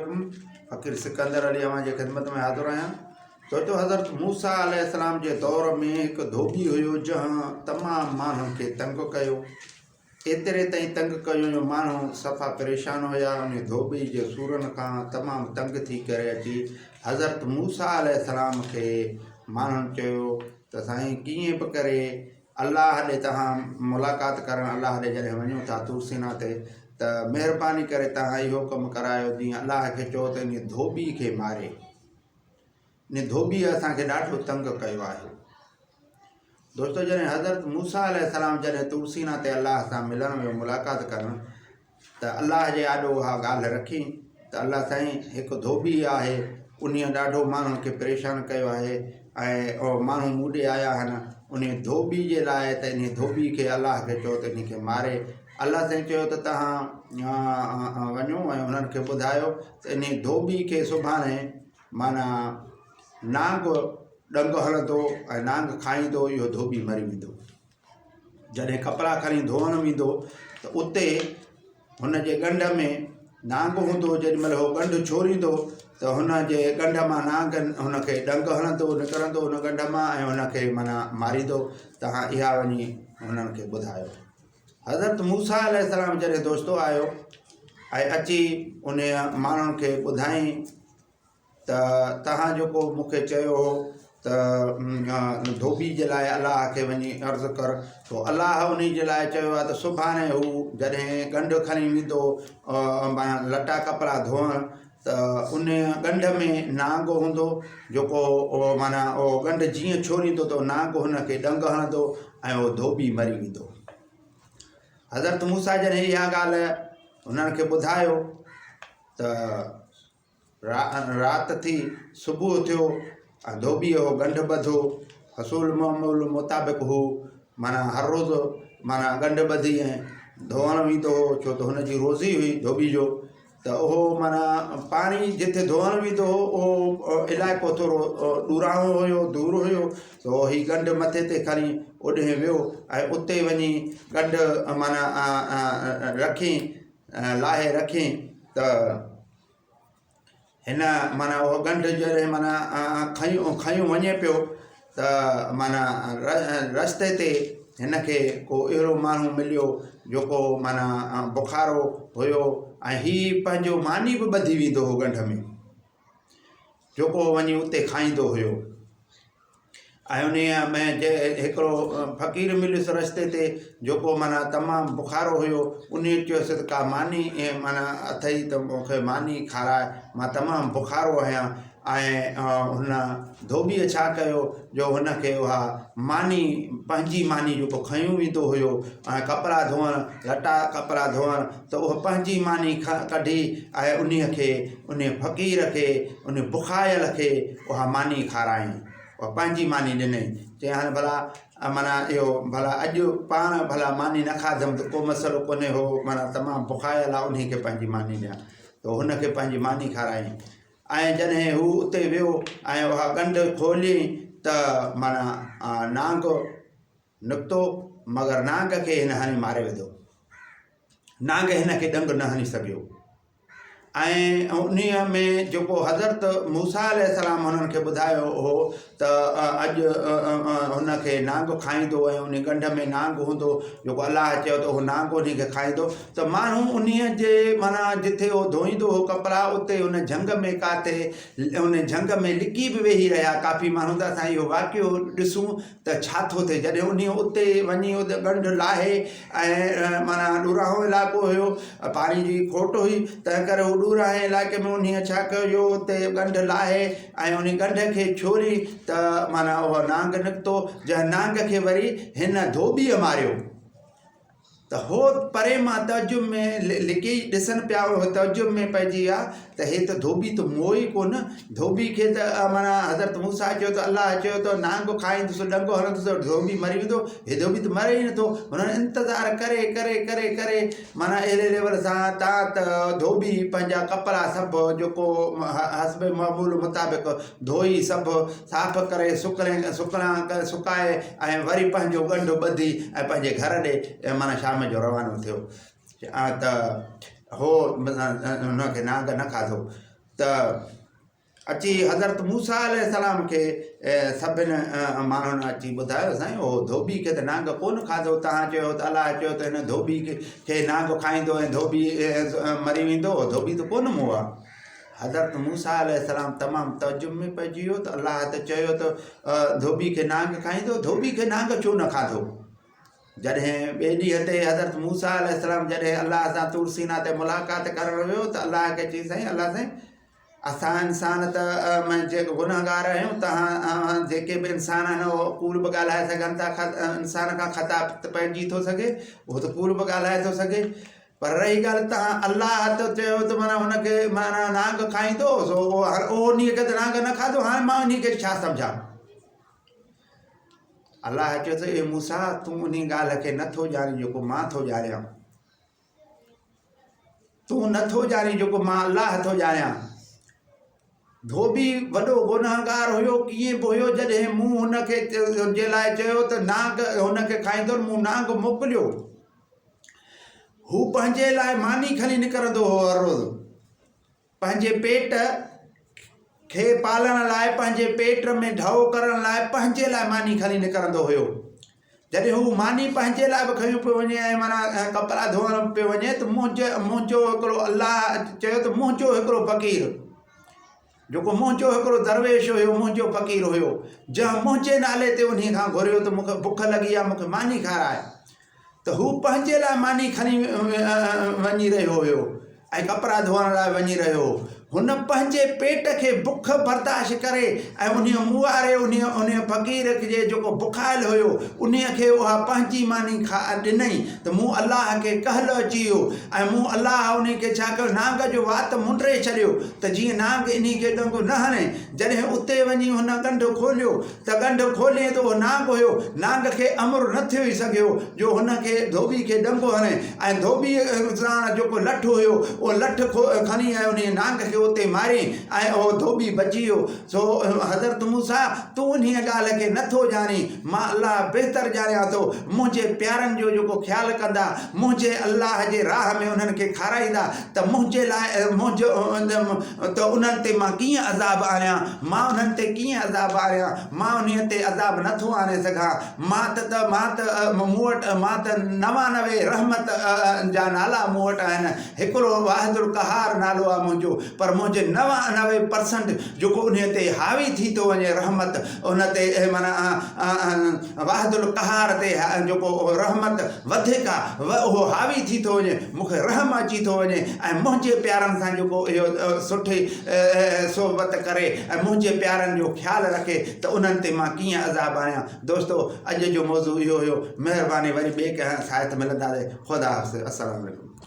عليڪم فقير سڪندر علي اوهان جي خدمت ۾ حاضر آهيان دوستو حضرت موسيٰ عليه السلام جي دور ۾ هڪ ڌوٻي هيو جنهن تمام ماڻهن کي تنگ ڪيو ايتري تائين تنگ ڪيو جو ماڻهو صفا پريشان هيا ان ڌوٻي جي سورن کان تمام تنگ ٿي ڪري اچي حضرت موسيٰ عليه السلام کي ماڻهن چيو ته سائين ڪيئن به ڪري الله ڏي توهان ملاقات ڪرڻ الله ڏي جڏهن وڃو ٿا طور سينا تي ته مهرباني ڪري توهان اهو ڪم ڪرايو جيئن الله کي چئو ته انهي ڌوٻي کي ماري. انهي ڌوٻيء اسان کي ڏاڍو تنگ ڪيو آهي. دوستو جڏهن حضرت موسيٰ عليه السلام جڏهن طور سينا تي الله سان ملڻ ويو ملاقات ڪرڻ ته الله جي آڏو اها ڳالهه رکي ته الله سائين هڪ ڌوٻي آهي انهيء ڏاڍو ماڻهن کي پريشان ڪيو آهي ۽ اهي ماڻهو مون ڏي آيا آهن انهي ڌوٻي جي لاء ته انهي ڌوٻي کي الله کي چئو ته انهي کي ماري الله سائين چيو ته توهان وڃو ۽ انهن کي ٻڌايو ته انهي ڌوٻي کي سڀاڻي معنيٰ نانگ ڏنگ هڻندو ۽ نانگ کائيندو اهو ڌوٻي مري ويندو. جڏهن ڪپڙا کڻي ڌوئڻ ويندو ته اتي هن جي ڳنڍ ۾ نانگ هوندو جيڏي مهل هو ڳنڍ ڇوڙيندو ته هن جي ڳنڍ مان نانگ هن کي ڏنگ هڻندو نڪرندو هن ڳنڍ مان ۽ هن کي معنيٰ ماريندو توهان اها وڃي هنن کي ٻڌايو حضرت موسيٰ عليه السلام جڏهن دوستو آيو ۽ اچي ان ماڻهن کي ٻڌائين ته توهان جيڪو مون کي چيو هو ته ڌوٻي جي لاء الله کي وڃي عرض ڪر سو الله انهي جي لاء چيو آهي ته سڀاڻي هو جڏهن ڳنڍ کڻي ويندو لٽا ڪپڙا ڌوئڻ ته ان ڳنڍ ۾ نانگ هوندو جيڪو معنيٰ اهو ڳنڍ جيئن ڇوڙيندو ته نانگ هن کي ڏنگ هڻندو ۽ اهو ڌوٻي مري ويندو. حضرت موسيٰ جڏهن اها ڳالهه هنن کي ٻڌايو ته رات ٿي، صبح ٿيو ۽ ڌوٻيء اهو ڳنڍ ٻڌو. حصول معمول مطابق هو معنيٰ هر روز معنيٰ ڳنڍ ٻڌي ۽ ڌوئڻ ويندو هو، ڇو ته هن جي روزي هئي ڌوٻي جو ته اهو معنيٰ پاڻي جتي ڌوئڻ ويندو هو اهو علائقو ٿورو ڏورانهون هيو، دور هيو، سو هي ڳنڍ مٿي تي کڻي اوڏهين ويو ۽ اتي وڃي ڳنڍ معنيٰ رکي لاهي رکي ته هن معنيٰ اهو ڳنڍ جڏهن معنيٰ کنيو کنيو وڃي پيو ته معنيٰ رستي تي هن کي ڪو اهڙو ماڻهو مليو جيڪو معنيٰ بخارو هيو ۽ هي پنهنجو ماني به ٻڌي ويندو هو ڳنڍ ۾ جيڪو وڃي اتي کائيندو هيو ۽ انهيء ۾ هڪڙو فقير مليس رستي تي جيڪو معنيٰ تمام بخارو هيو انهيء چيس ته ڪا ماني معنيٰ اٿئي ته مون کي ماني کاراء مان تمام بخارو آهيان ۽ هن ڌوٻيء ڇا ڪيو جو هن کي اها ماني پنهنجي ماني جيڪو کنيو ويندو هيو ۽ ڪپڙا ڌوئڻ لٽا ڪپڙا ڌوئڻ ته اها پنهنجي ماني ڪڍي ۽ انهيء کي انهيء فقير کي انهيء بخايل کي اها ماني کارايائين اها پنهنجي ماني ڏنائين چيائين هاڻي ڀلا معنيٰ اهو ڀلا اڄ پاڻ ڀلا ماني نه کاڌم ته ڪو مسئلو ڪونهي هو معنيٰ تمام بخايل آهي انهيء کي پنهنجي ماني ڏيان ته هن کي پنهنجي ماني کارايائين ۽ جڏهن هو اتي ويو ۽ اها ڳنڍ کوليائين ته معنيٰ نانگ نڪتو مگر نانگ کي هن هڻي ماري وڌو. نانگ هن کي ڏنگ نه هڻي سگهيو. ۽ انهيء ۾ جيڪو حضرت موسيٰ عليه السلام هنن کي ٻڌايو هو ته اڄ هن کي نانگ کائيندو ۽ ان ڳنڍ ۾ نانگ هوندو جيڪو الله چيو ته اهو نانگ انهي کي کائيندو ته ماڻهو انهيء جي معنيٰ جتي هو ڌوئيندو هو ڪپڙا اتي ان جهنگ ۾ ڪاٿي ان جهنگ ۾ لڪي به ويهي رهيا ڪافي ماڻهو ته اسان اهو واقعو ڏسون ته ڇا ٿو ٿئي جڏهن انهيء اتي وڃي اتي ڳنڍ لاهي ۽ معنيٰ ڏورانهون علائقو هيو پاڻي جي کوٽ هئي تنهن ڪري هو ڏورانهين علائقي ۾ انهيء ڇا ڪيو جو اتي ڳنڍ لاهي ۽ انهي ڳنڍ کي ڇوڙي ته معنيٰ اهو نانگ نڪتو جنهن نانگ کي وري هن ڌوٻيء ماريو. ته هو پري مان تعجب ۾ لڪي ڏسن پيا هو تعجب ۾ پئجي ويا ته هي ته ڌوٻي ته مئو ئي ڪونه ڌوٻي کي ته معنيٰ حضرت موسيٰ چيو ته الله چيو ته نانگ کائيندس ڏنگ هڻندس ته ڌوٻي مري ويندو هي ڌوٻي ته مري ئي نٿو هنن انتظار ڪري ڪري ڪري ڪري معنيٰ اهڙي ليول سان تان ته ڌوٻي پنهنجا ڪپڙا سڀ جيڪو حسب معمول مطابق ڌوئي سڀ صاف ڪري سڪڻي سڪڻا سڪائي ۽ وري پنهنجو ڳنڍ ٻڌي ۽ پنهنجي گهر ڏي معنيٰ شام جو روانو ٿيو ته هو هن کي نانگ نه کاڌو. ته اچي حضرت موسيٰ عليه السلام کي سڀن ماڻهن اچي ٻڌايو سائين اهو ڌوٻي کي ته نانگ ڪونه کاڌو توهان چيو ته الله چيو ته هن ڌوٻي کي نانگ کائيندو ۽ ڌوٻي مري ويندو ڌوٻي ته ڪونه مئو آهي حضرت موسيٰ عليه السلام تمام تعجب ۾ پئجي ويو ته الله ته چيو ته ڌوٻي کي نانگ کائيندو ڌوٻي کي نانگ ڇو نه کاڌو جڏهن ٻئي ڏينهن تي حضرت موسيٰ عليه السلام جڏهن الله سان طور سينا تي ملاقات ڪرڻ ويو ته الله کي چيائين سائين الله سائين اسان انسان ته جيڪو گنهگار آهيون تهان جيڪي به انسان آهن اهو ڪوڙ به ڳالهائي سگهن ٿا انسان کان خطا پئجي ٿو سگهي اهو ته ڪوڙ به ڳالهائي ٿو سگهي پر رهي ڳالهه تهان الله ته چيو ته معنيٰ هن کي معنيٰ نانگ کائيندو سو اهو انهي کي ته نانگ نه کاڌو هاڻي مان انهي کي ڇا سمجهان الله چيو ته اي موسيٰ تون انهي ڳالهه کي نٿو ڄاڻين جيڪو مان ٿو ڄاڻيان تون نٿو ڄاڻين جيڪو مان الله ٿو ڄاڻيان. ڌوٻي وڏو گنهگار هيو، ڪيئن به هيو، جڏهن مون هن کي جي لاء چيو ته نانگ هن کي کائيندو، مون نانگ موڪليو. هو پنهنجي لاء ماني کڻي نڪرندو هو هر روز. پنهنجي پيٽ کي پالڻ لاء، پنهنجي پيٽ ۾ ڍؤ ڪرڻ لاء پنهنجي لاء ماني کڻي نڪرندو هيو. جڏهن هو ماني پنهنجي لاء به کنيو پيو وڃي ۽ معنيٰ ڪپڙا ڌوئڻ پيو وڃي ته منهنجو منهنجو هڪڙو الله چيو ته منهنجو هڪڙو فقير جيڪو منهنجو هڪڙو درويش هيو منهنجو فقير هيو جنهن منهنجي نالي تي انهي کان گهريو ته مونکي بک لڳي آهي مونکي ماني کارائي ته هو پنهنجي لاء ماني کڻي وڃي رهيو هيو ۽ ڪپڙا ڌوئڻ لاء وڃي رهيو هو. هن پنهنجي پيٽ کي بک برداشت ڪري ۽ انهيء مون واري انهيء انهيء فقير جي جيڪو بکايل هيو انهيء کي اها پنهنجي ماني کا ڏنئي ته مون الله کي ڪهل اچي ويو ۽ مون الله انهي کي ڇا ڪيو نانگ جو وات منڊري ڇڏيو ته جيئن نانگ انهي کي ڏنگ نه هڻي. جڏهن اتي وڃي هن ڳنڍ کوليو ته ڳنڍ کولين ته اهو نانگ هيو. نانگ کي امر نه ٿيو ئي سگهيو جو هن کي ڌوٻي کي ڏنگو هڻي ۽ ڌوٻيء ساڻ جيڪو لٺ هيو اهو لٺ کڻي ۽ انهيء نانگ کي اتي ماريائين ۽ اهو ڌوٻي بچي ويو. سو حضرت موسيٰ! تون انهيء ڳالهه کي نه ٿو ڄاڻين، مان الله بهتر ڄاڻيان ٿو. منهنجي پيارن جو جيڪو خيال ڪندا، منهنجي الله جي راهه ۾ انهن کي کارائيندا ته منهنجي لاء منهنجو ته انهن تي مان ڪيئن عذاب آڻيان، مان انهن تي ڪيئن عذاب آڻيان، مان انهيء تي عذاب نه ٿو آڻي سگهان، مان ته ته مان ته مون وٽ مان ته 99 رحمت جا نالا مون وٽ آهن، هڪڙو واحد القهار نالو آهي منهنجو، پر منهنجي 99 پرسنٽ جيڪو انهيء تي حاوي ٿي ٿو وڃي رحمت ان تي معنيٰ واحد القهار تي جيڪو رحمت وڌيڪ آ اهو حاوي ٿي ٿو وڃي مون کي رحم اچي ٿو وڃي ۽ منهنجي پيارن سان جيڪو اهو سٺي صحبت ڪري ۽ منهنجي پيارن جو خيال رکي ته انهن تي مان ڪيئن عذاب آڻيان دوستو اڄ جو موضوع اهو هيو مهرباني وري ٻئي ڪنهن ساعت ملنداسين خدا حافظ السلام عليڪم.